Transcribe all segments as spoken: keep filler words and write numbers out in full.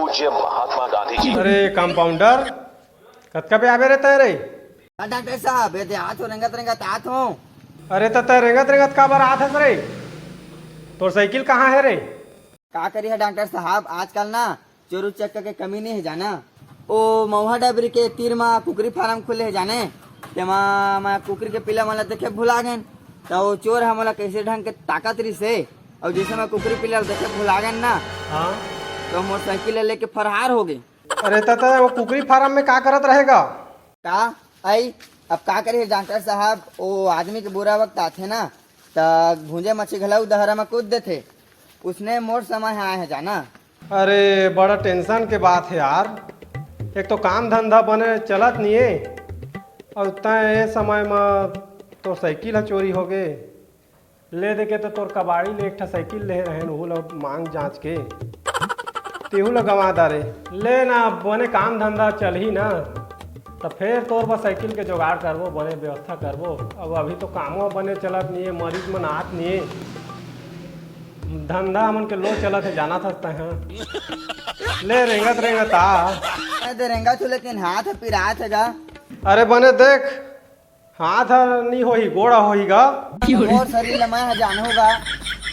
पूज्य महात्मा गांधी जी। अरे कंपाउंडर, कतका बे आबे रे तैं रे? हाँ डॉक्टर साहब, ये दे आत हो, रेंगत रेंगत आत हो। अरे त तैं रेंगत रेंगत काबर आत हस रे? तोर साइकिल कहाँ हे रे? का करी है डॉक्टर साहब, आजकल ना चोर उचक्का के कमी नहीं है जाना। ओ मऊहा डबरी के तीर मा कुकरी फार्म खुले है जाने, तेमा मैं कुकरी के पिला मन ला देखे भुला गेन। त ओ चोर ह मोला कैसे ढंग के ताकत रिस हे, अउ जैसे मैं कुकरी पिला ला देखे भुला गेन ना, हाँ। तो मोर साइकिल ला लेके फरार हो गए। अरे त तैं वो कुकरी फार्म में का करत रहेगा? का आई, अब का करी डॉक्टर साहब, ओ आदमी के बुरा वक्त आथे ना, त भूंजे मछी घला दहरा म कूद देथे। उसने मोर समय ह आए हे जाना। अरे बड़ा टेंशन के बात हे यार, एक तो काम धंधा बने चलत निये, अउ तैं ए समय म तोर साइकिल ह चोरी हो गे। ले दे के तो तोर कबाड़ी ले एक ठा साइकिल ले रहेन, ओहू ल मांग जांच के, तेहू ल गंवा डारे। ले ना, बने काम धंधा चलही ना, त फेर तोर बर साइकिल के जुगाड़ करबो, बने व्यवस्था करबो। अब अभी तो कामो बने चलत निये, मरीज मन आत निये, धंधा हमन के लो चलत हे, जानत हस तैं ह। ले रेंगत रेंगत आ। मैं दे रेंगत हूँ, लेकिन हाथ पिरात हे गा। अरे बने देख, हाथ ह नी होही, गोड़ ह होही गा। मोर शरीर ल मैं ह जानहूँ गा,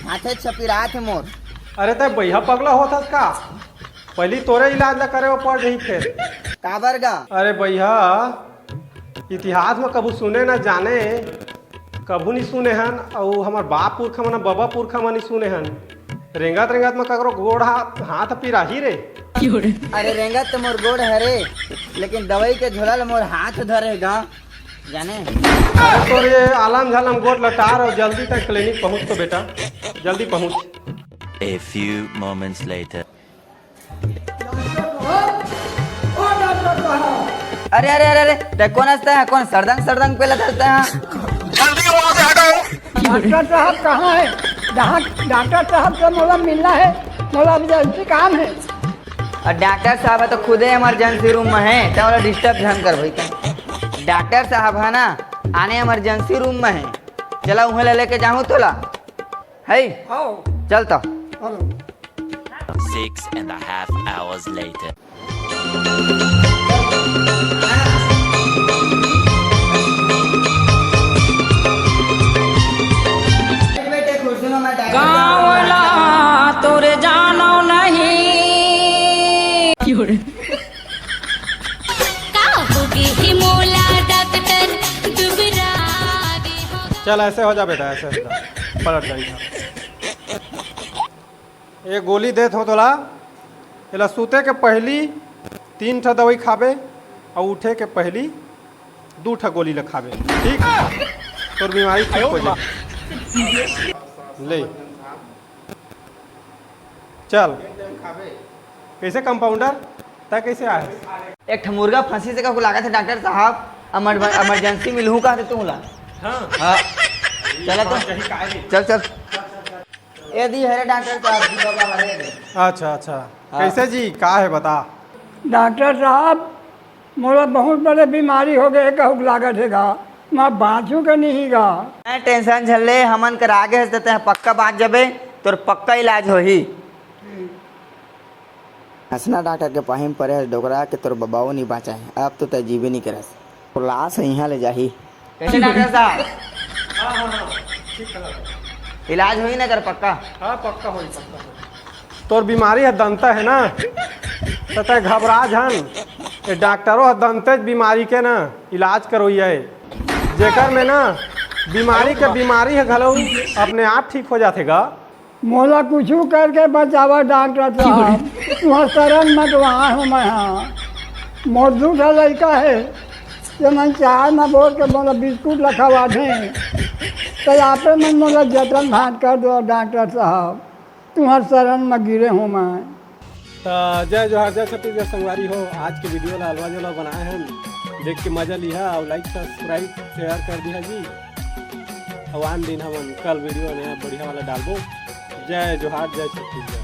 हाथे छपिरात हे मोर। अरे तैं बइहा पगला होत हस का? पहिली तोरे इलाज ल करे बर पड़ जही फेर। काबर गा? अरे बइहा, इतिहास म कभू सुने न जाने, कभू नी सुने हन, अउ हमर बाप पुरखा मन, बबा पुरखा मन नी सुने हन। रेंगत रेंगत म ककरो गोड़ हाथ, हाथ पिराही रे। अरे रेंगत तो मोर गोड़ हरे, लेकिन दवाई के झोला ल मोर हाथ धरे गा। जाने? अरे तोर ये आलम झालम गोड़ लटार, अउ जल्दी तक क्लिनिक पहुंच तो बेटा, जल्दी पहुंच। A few moments later. अरे अरे अरे अरे, तैं कोन हस तैं ह? कोन सरदंग सरदंग पेला धरता है? जल्दी वहां से हटो। डॉक्टर साहब कहाँ है? डॉक-, डॉक्टर साहब से मोला मिलना है, मोला इमरजेंसी काम है। अउ डॉक्टर साहब ह तो खुदे इमरजेंसी रूम में है, तो मोला डिस्टर्ब झन कर भाई। डॉक्टर साहब ह ना आने इमरजेंसी रूम में है, चला उहें ला लेके जाहूँ तोला। है? आओ। चल तो। Hello. Six and a half hours later. गाँव ला तोरे जानो नहीं। का होगे हे मोला डॉक्टर दुबरा दे होगा। चल, ऐसे हो जा बेटा, ऐसे हो जा, पलट जा इधर। ये गोली देत हो तोला, एला सूते के पहली तीन ठा दवाई खाबे, अउ उठे के पहली दू ठा गोली ल खाबे, ठीक? तोर बीमारी ठीक हो जाए। ले, चल। कैसे कंपाउंडर, तै कैसे आए? एक ठा मुर्गा फंसी से का लागत है डॉक्टर साहब, इमर-, इमरजेंसी मिलहूँ का तू ला? हाँ। हाँ। चला तो। चल, चल। ए दी हरे डॉक्टर साहब जी, बाबा हरे दे। अच्छा, अच्छा। हाँ। कैसे जी, का है बता? डॉक्टर साहब, मोला बहुत बड़े बीमारी हो गए, कहूँ लागत है गा, मैं बाँचूँ के नहीं गा। मैं टेंशन झन ले, हमन कर आगे हस देते हैं, पक्का बाँच जबे, तोर पक्का इलाज होही। हंसना डॉक्टर के पाही में परे हस डोकरा के तोर बबाओ नहीं बाँचा है, अब तो तय जीवे नहीं करस। लाश इहाँ ले जाही। कैसे डॉक्टर साहब? हाँ, हाँ, हाँ, ठीक है। इलाज होई ना कर पक्का? हाँ, पक्का होई, पक्का होई। तोर बीमारी ह दंता है ना, त तै घबरा झन। ए डॉक्टरो ह दंतेच बीमारी के ना इलाज करोइया है, जेकर में ना बीमारी के बीमारी ह घलो अपने आप ठीक हो जाथे गा। मोला कुछु करके बचावा डॉक्टर साहब, तुहर शरण म तो आए हो मैं हा। मोर दू ठा लइका हे, ते मन चाय म बोर के मोला बिस्कुट ल खवाथे, त आपे मन मोला जतन भात कर दो डॉक्टर साहब, तुहर शरण म गिरे हो मैं। त जय जोहार, जय छत्तीसगढ़ संगवारी हो। आज के वीडियो ला अलवा जलवा बनाए हन, देख के मजा लिहा अउ like, subscribe, share कर दिहा जी। अउ आन दिन हमन कल वीडियो नया बढ़िया वाला डालबो। जय जोहार, जय छत्तीसगढ़।